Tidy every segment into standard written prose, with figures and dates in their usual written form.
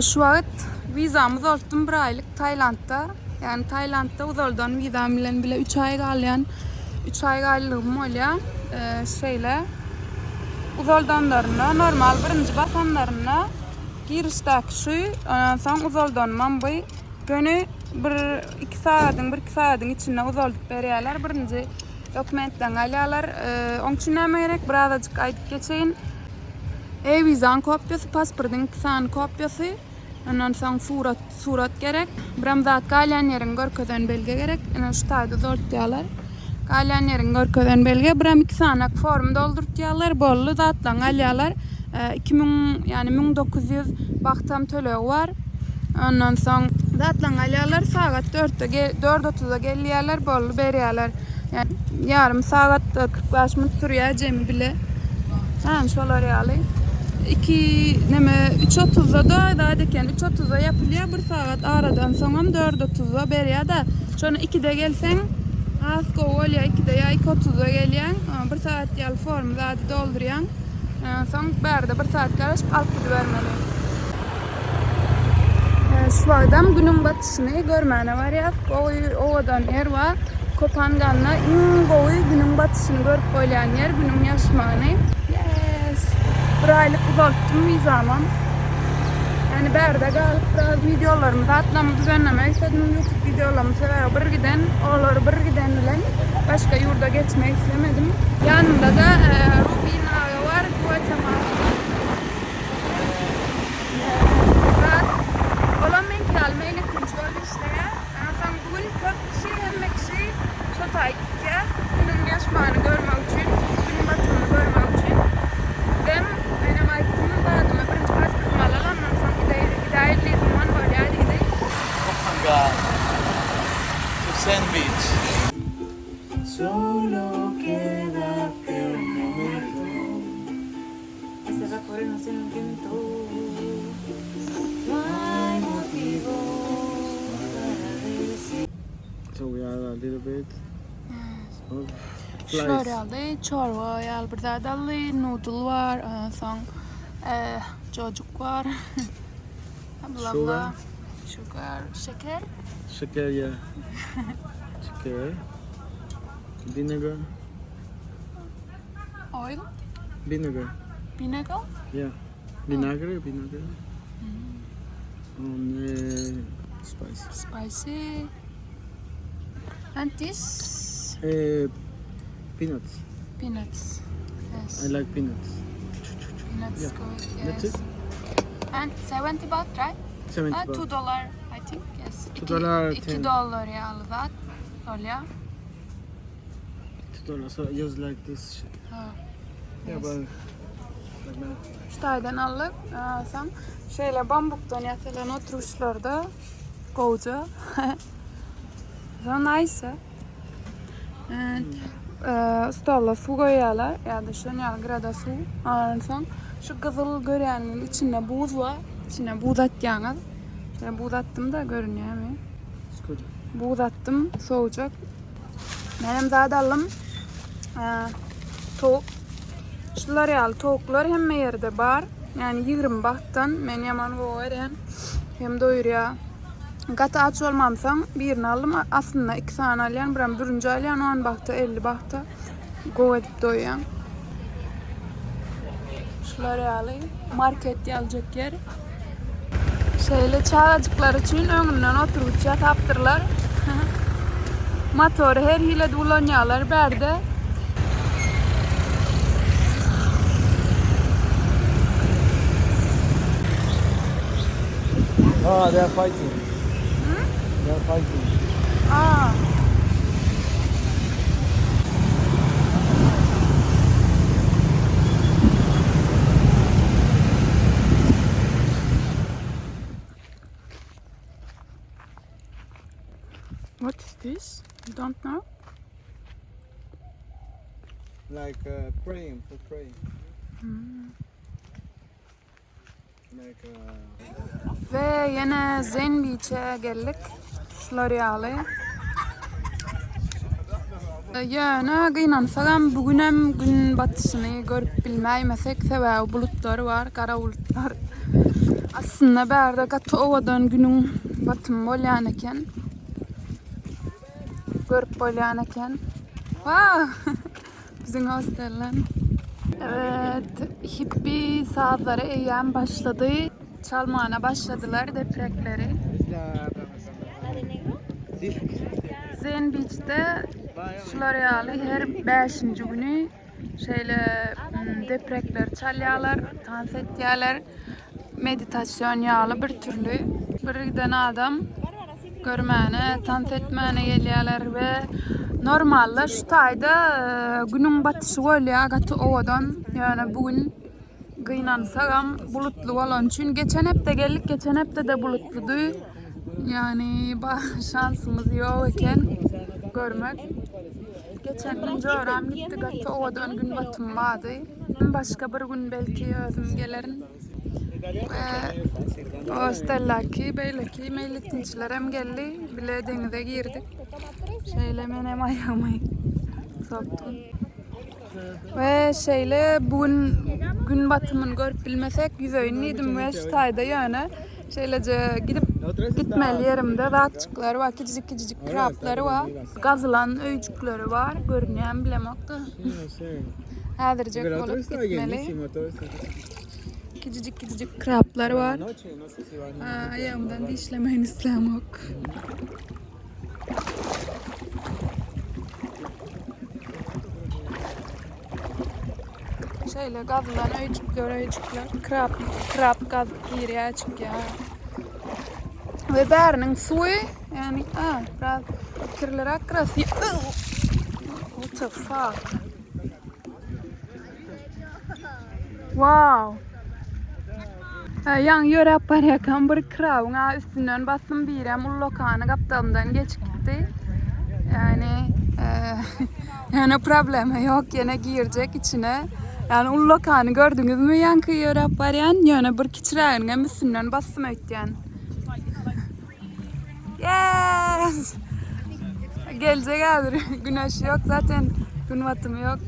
Şu wagt wizamy uzaltdym bir aýlyk Tailandda. Ýagny Tailandda uzaldan wizam bilen bile 3 aý galýan. 3 aý galygym bolýar. Şeýle uzaldanlarynda normal birinji basanlarynda girişdäki şu, ondan soň uzaldanymam bu göni bir iki sagadyň, bir iki sagadyň içinde uzaldyp berýärler. Birinji dokumentleňi alýarlar. Oň üçin näme gerek? Birazajyk aýdyp geçeýin. E-wizaň kopiýasy, pasportyň iki sany kopiýasy, ondan soň surat, surat gerek. Birem zat galýan ýeriňi görkezen belge gerek. Ine şu taýda uzaltýarlar. Galýan ýeriňi görkezen belge, birem iki sany form doldurtýarlar, boldy, zatlaryňy alýarlar. 2000, ýagny 1900 bahtam tölegi bar. Ondan soň zatlaryňy alýarlar, sagat dörtde, dört otuzda gelýärler, boldy, berýärler. Ýarym sagat 45 minut sürýär jemi bile. Ha, şolar ýaly. 2 neme 3.30-da da zat eken. 3.30-da ýapylýar, bir sagat aradan soňam 4.30-da berýär-de. Şony 2-de gelseň has gowy bolýar. 2-de ýa 2.30-da gelýäň, bir sagat ýaly formy zady doldurýaň. Soň bärde bir sagat garaşyp alyp gidibermeli. Şu wagtam günüň batyşyny görmäne barýas. Gowy owadan ýer bar. Kopanganda iň gowy günüň batyşyny görüp bolýan ýer, günüň ýaşmagyny. Yes! Bir aýlyk uzaltdym wizamam. Ýani bärde galyp biraz wideolarymy zatlarymy düzenlemek isledim YouTube wideolarymy sebäbi bir giden olary bir giden bilen başga ýurda geçmek islemedim. Ýanymda-da Rubin aga bar, Guatemaladan. Olam meňki ýaly meýletinçi bolup işleýär. Onsoň bu gün köp kişi, hemme kişi şo taýy gitýär. Günüň ýaşmagyny görmek üçin, gün batymyny görmek üçin. Bizem, menem aýtdym badyma birinji pasportymy alaly, ondan soň gidäýeli diýdim. Ony bolýar diýdi. Koh Phangan to Sand Beach. So we are a little bit of Şular flies. ýaly çorba ýaly bir zat aldy, noodle bar, ondan soň eh, jojuk bar. Bla bla. Sugar, şeker. Şeker, yeah. Şeker. Vinegar. Oil, Vinegar. vinegar. Yeah. Vinagre, vinagre. And uh, spice. Spicy. And this Uh, peanuts. peanuts. Yes. I like peanuts. Peanuts Yeah. good. Yes. That's it. And 70 baht, right? 70 Ah, baht. 2 dollar, I think. Yes. Two dollar 2 ten. dollar ýaly zat bolýar. Two dollars. So just like this. shit. Ha. Yeah, Yes. but like that. Şu taýdan aldyk. Soň şeýle bambukdan ýasalan oturgyçlarda gowja. So nice. And stolda suw goýýarlar ýa-da şon ýaly gyrada suw. Ondan soň şu gyzyl görýäniň içinde buz bar. İçine buz atýaňyz. Şeýle buz atdym-da görünýärmi? It's good. Buz atdym, sowujak. Menem zat aldym. Towuk. Şular ýaly towuklar hemme ýerde bar. Ýagny 20 bahtdan men ýaman gowy görýän. Hem doýurýar. Gaty aç bolmamsoň birini aldym. Aslynda iki sany alýan, birem bürünji alýan 10 bahta, 50 bahta. Gowy edip doýýan. Şular ýaly market ýalyjak ýer. Şeýle çagajyklar üçin öňünden oturgyç ýasapdyrlar. Motory her hili edip ulanýarlar bärde. Ah, they are fighting. They are fighting. Aa. What is this? You don't know? Like uh, praying for praying. Like uh, We ýene Zen Beach'e geldik. Şular ýaly. Ýöne gynansagam bu günem gün batyşyny görüp bilmäýmesek, sebäbi bulutlar bar, gara bulutlar. Aslynda bärde gaty owadan günüň batymy bolýan eken. Görüp bolýan eken. Wow! Biziň hostellen. Evet, hippi sazlary eýýäm başlady. Çalmana başladylar deprekleri. Zen Beach'de şular ýaly her 5-nji güni şeýle deprekleri çalýarlar, tans etýärler. Meditasyon ýaly bir türlü. Bir giden adam görmäne, tans etmäne gelýärler we normalda şu taýda günüň batyşy bolýar, gaty owadan. Ýöne bu gün gynansagam bulutly bolany üçin geçen hepde geldik, geçen hepde-de bulutlydy. Ýagny şansymyz ýok eken görmek. Geçen gün joram gitdi, gaty owadan gün batymy bardy. Başga bir gün belki özüm gelerin. We hostelläki beýleki meýletinçiler hem geldi. Bile deňize girdik. Şeýle men hem aýagymy sokdum. We şeýle bu gün gün batymyny görüp bilmesek ýüzeýin diýdim we şu taýda ýöne şeýleje gidip gitmeli ýerimde zatjyklar bar, kiçijik kiçijik krablar bar. Gazylan öýjükleri bar, görünýärmi bilemok-da. Häzirjek bolup gitmeli. Kiçijik kiçijik krablar bar. Aýagymdan dişlemeýin islämok. Şeýle gazylan öýjükler, öýjükler, krab, krab gazyp girýär, çykýar. We bäriniň suwy, ýagny, a, biraz kirliräk biraz. What the fuck? Wow. Ýaňy ýöräp barýarkam bir krabyň a üstünden basdym, birem ullakany gapdalymdan geçip gitdi. Ýagny, ýöne problema ýok, ýene girjek içine. Ýagny ullakany gördüňizmi ýaňky ýöräp barýan, ýöne bir kiçiräginiň hem üstünden basdym öýtýän. Yes! Geljek häzir. Güneş ýok zaten, gün batymy ýok.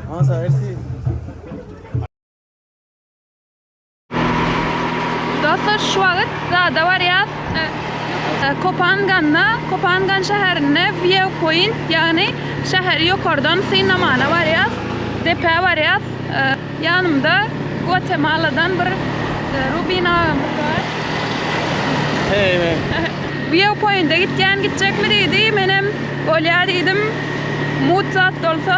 Vamos a ver si Dostlar şu wagt zada barýas. Kopanganda, Kopangan şäherinde View Point, ýagny şäheri ýokardan synlamana barýas. Depä barýas. Ýanymda Guatemaladan bir Rubin agamyz bar. Hey man. View Point'e gitýän, gitjekmi diýdi. Menem bolýar diýdim. Mut zat bolsa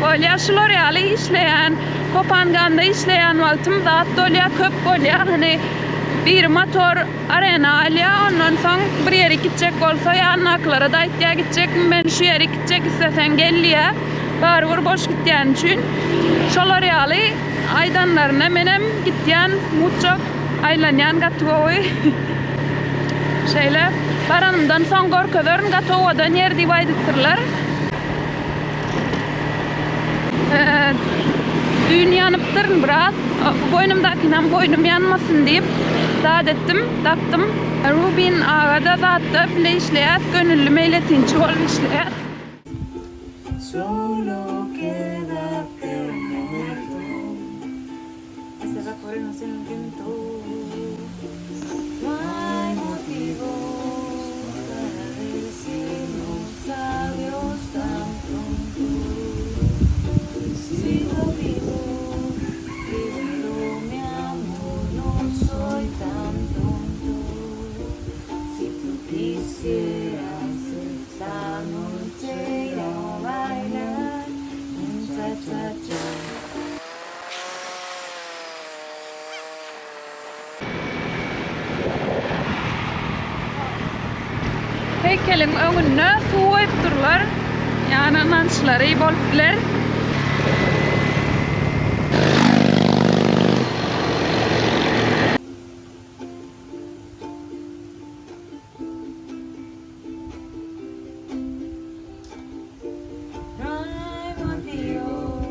bolýar. Şular ýaly işleýän, Kopanganda işleýän wagtym zat bolýar, köp bolýar. Hany biri motor arena alýar, ondan soň bir ýerik gitjek bolsa ýanyndakylara-da aýtýar, gitjekmi men şu ýerik gitjek isleseň gel diýýär. Barybir boş gitýäni üçin. Şolar ýaly aýdanlaryna menem gitýän, mutjak aýlanýan gaty gowy. Şeýle baranymdan soň görkezerin gaty owadan ýer diýip aýdypdyrlar. Düýn ýanypdyryn biraz. Boýnumdakynam boýnum ýanmasyn diýip zat etdim, dakdym. Rubin aga-da zatda bile işleýäs, gönülli meýletinçi bolup işleýäs. Solo quédate un momento. Se evapora no se intento. No hay motivos para decirnos adiós tan pronto. Sigo vivo, viviendo mi amor, no soy tan tonto. Si tú quisieras esta noche ir a bailar un cha cha cha. Heýkeliň öňünde suw goýup durlar. Ýagny ynançlary bolup biler. No hay motivos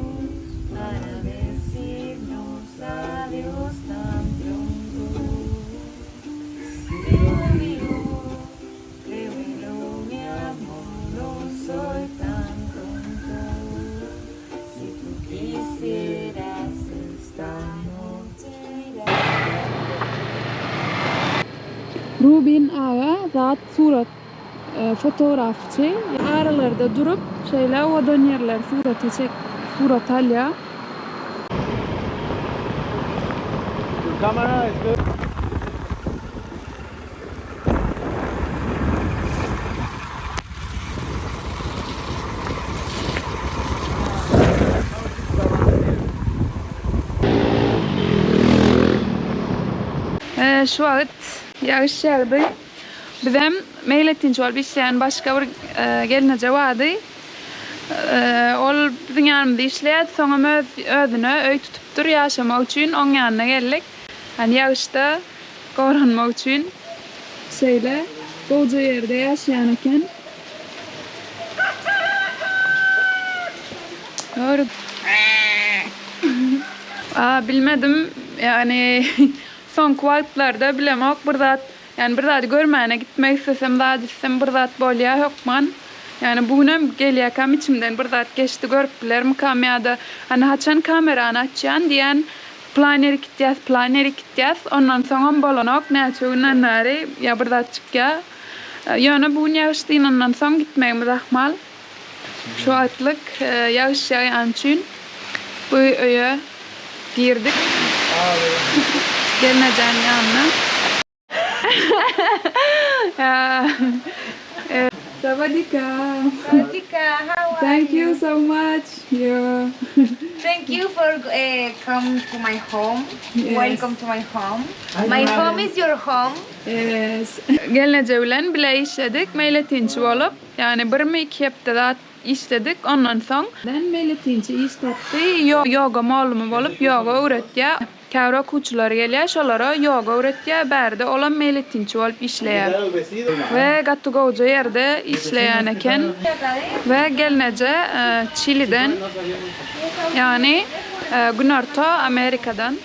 para decirnos adiós tan pronto. Sigo vivo, créemelo, mi amor, no soy tan tonto. Si tú quisieras esta noche ir a Rubin aga zat surat fotografçy. Aralarda durup şeýle owadan ýerleri surata çek surata alýar. Your camera is good. Şu wagt ýagyş ýagdy. Bizem meýletinçi bolup işleýän başga bir gelneje bardy. Ol biziň ýanymyzda işleýärdi. Soňam öz özüne öý tutupdyr ýaşamak üçin. Oň ýanyna geldik. Hani ýagyşda goranmak üçin. Şeýle gowja ýerde ýaşaýan eken. Gör. A bilmedim. Ýagny soňky wagtlarda bilemok bir zat Ýani bir zady görmäne gitmek islesem zat etsem bir zat bolýa hökman. Ýani bu günem gelýäkäm içimden bir zat geçdi görüp bilermikam ýa-da hany haçan kamerany açýan diýän plan ýeri gitýäs plan ýeri gitýäs ondan soňam bolanok näçe günden bäri ýa bir zat çykýa. Ýöne bu gün ýagyş dynandan soň gitmegimiz ahmal. Şu wagtlyk ýagyş ýagýany üçin bu öýe girdik. Gelnejäniň ýanyna. Sawadika. Sawadika, how are Thank you so much. Yeah. Thank you for uh, come to my home. Yes. Welcome to my home. My home is your home. Yes. Gelneje bilen bile işledik, meýletinçi bolup. Ýagny birmi iki hepde zat işledik, ondan soň. Den meýletinçi iş tapdy, ýoga mugallymy bolup ýoga öwretýär. Käbir okuwçylar gelýär, şolara ýoga öwretýär, bärde olam meýletinçi bolup işleýär. We gaty gowja ýerde işleýän eken. We gelneje Çiliden, ýagny Günorta Amerikadan.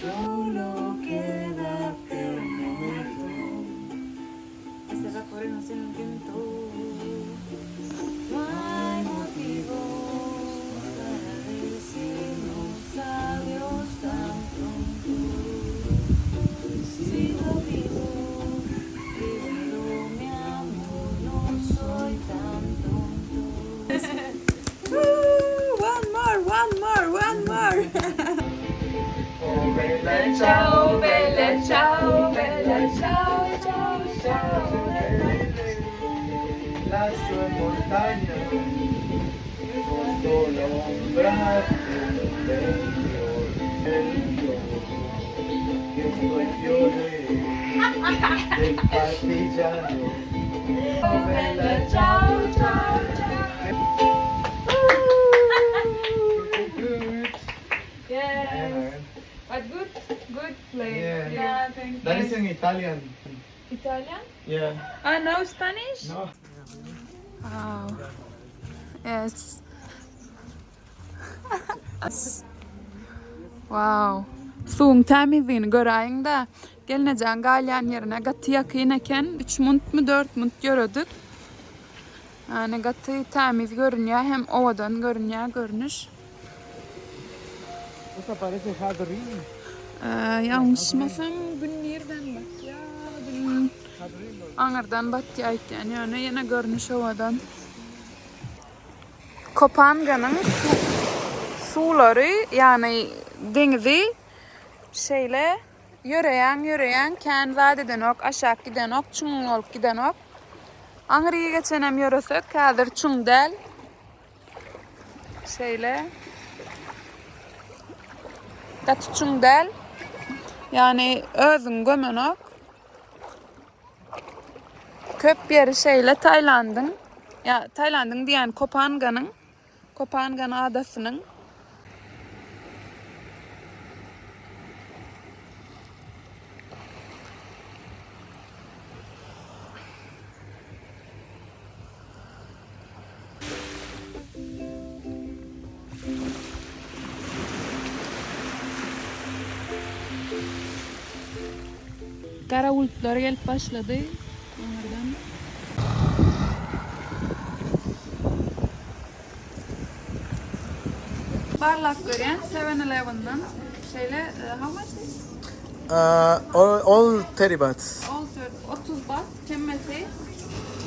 Solo quédate un momento. Se evapora no se intento. No hay motivos para. Bella ciao, bella ciao, bella ciao, ciao, ciao. Lassù in montagna, sotto l'ombra del fiore, del fiore, che sto il fiore del partigiano. Bella ciao, ciao, ciao. Good. Yes. But good, good play. Yeah. Yeah, thank That you. is in Italian. Italian? Yeah. Ah, no Spanish? No. Wow. Yes. Wow. Suwuň tämizligini göräýiň-dä. Gelnejeň galýan ýerine gaty ýakyn eken. 3 muntmy, 4 munt ýöredik. Ýani gaty tämiz görünýär hem owadan görünýär görnüş. Esta parece jardín. Ee, ýalňyşmasam gün nirden batýar? Gün aňyrdan batýar aýtýan ýöne ýene görnüş owadan. Kopanganyň suwlary, ýagny deňizi şeýle ýöreýäň ýöreýäň kän zat edenok, aşak gidenok, çuň bolup gidenok. Aňryga geçenem ýöresek häzir çuň däl. Şeýle. Gaty çuň däl. Ýagny özüň gömenok. Köp ýeri şeýle Tailandyň, ýa Tailandyň diýen Kopanganyň, Kopangan adasynyň. Gara bulutlar gelip başlady aňyrdan. Barlap görýän 7-Eleven-den. Şeýle, how much this? All, all 30 bahts. All 30 baht hemmesi.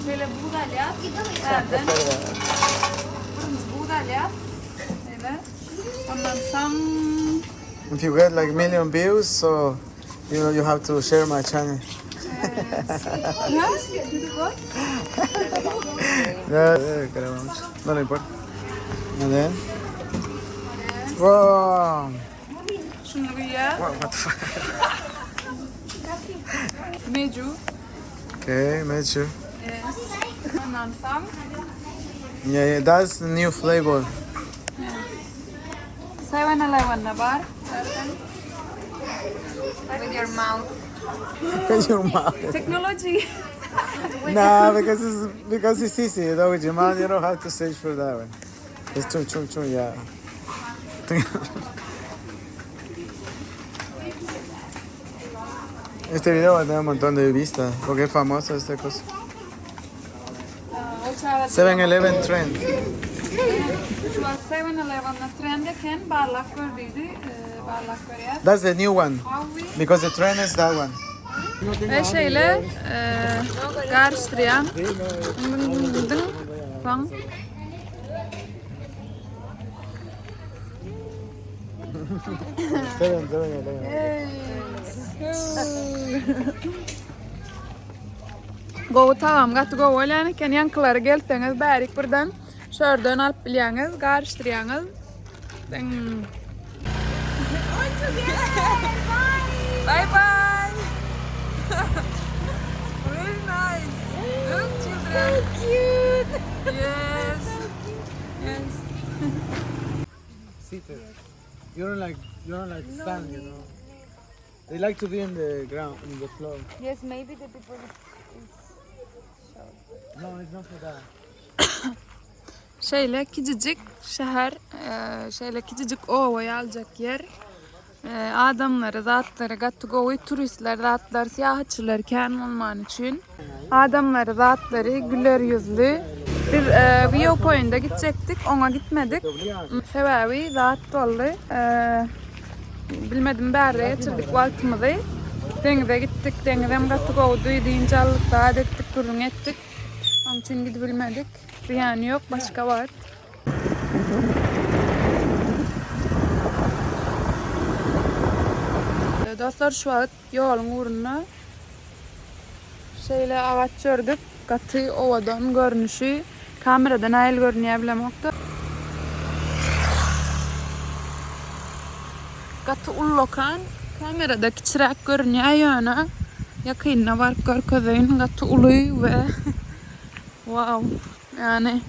Şeýle buz alýas. Bärden. Birinji buz alýas. Şeýle. Ondan soň If you get like million views, so you know you have to share my channel. Ha? Yeah, yeah, graba mucho. No le importa. And then. Wow. Şuny guýýar. Wow, what the fuck? Meju. Okay, meju. Yes. Ondan soň Yeah, yeah, that's the new flavor. 7-Eleven-de bar. Zaten. With your mouth. With your mouth. Technology. nah, because it's because it's easy. You know, with your mouth, you don't have to search for that one. It's too, too, too, yeah. Este video va a tener un montón de vistas porque es famoso esta cosa. O çaga 7-Eleven trend. 7-Eleven-de trend eken barlap gördüydü. Ee, barlap görýär. That's the new one How we because the trend is that one. Ve şeýle e, garyşdyrýan. Dın soň Seven, seven, eleven. Gowy tagam gaty gowy bolýan eken. Ýaňkylary gelseňiz bärik birden şörden alyp bilýäňiz, garyşdyrýaňyz. Dın. Bye bye. Very nice. Look children. So cute. Yes. Yes. Seated. You don't like you don't like sand, you know. They like to be in the ground, in the floor. Yes, maybe the people is, No, it's not for that. Şeýle kiçijik şäher, e, şeýle kiçijik oba ýaljak ýer. E, Adamlary, zatlary gaty gowy, turistler, zatlar, syýahatçylar kän bolmany üçin. Adamlary, zatlary güler ýüzli. Biz e, View Point'e gitjekdik, oňa gitmedik. Sebäbi zat boldy. E, bilmedim bärde geçirdik wagtymyzy. Deňize gitdik, deňizem gaty gowudy, dynç aldyk, zat etdik, gürrüň etdik. Onuň üçin gidip bilmedik. Zyýany ýok, başga wagt. Dostlar şu wagt ýoluň ugrunda şeýle agaç gördük. Gaty owadan görnüşi. Kamerada nähili görünýär bilemokda. Gaty ullakan. Kamerada kiçiräk görünýär ýöne ýakynyna baryp görkezeýin. Gaty uly we wow. Ýani.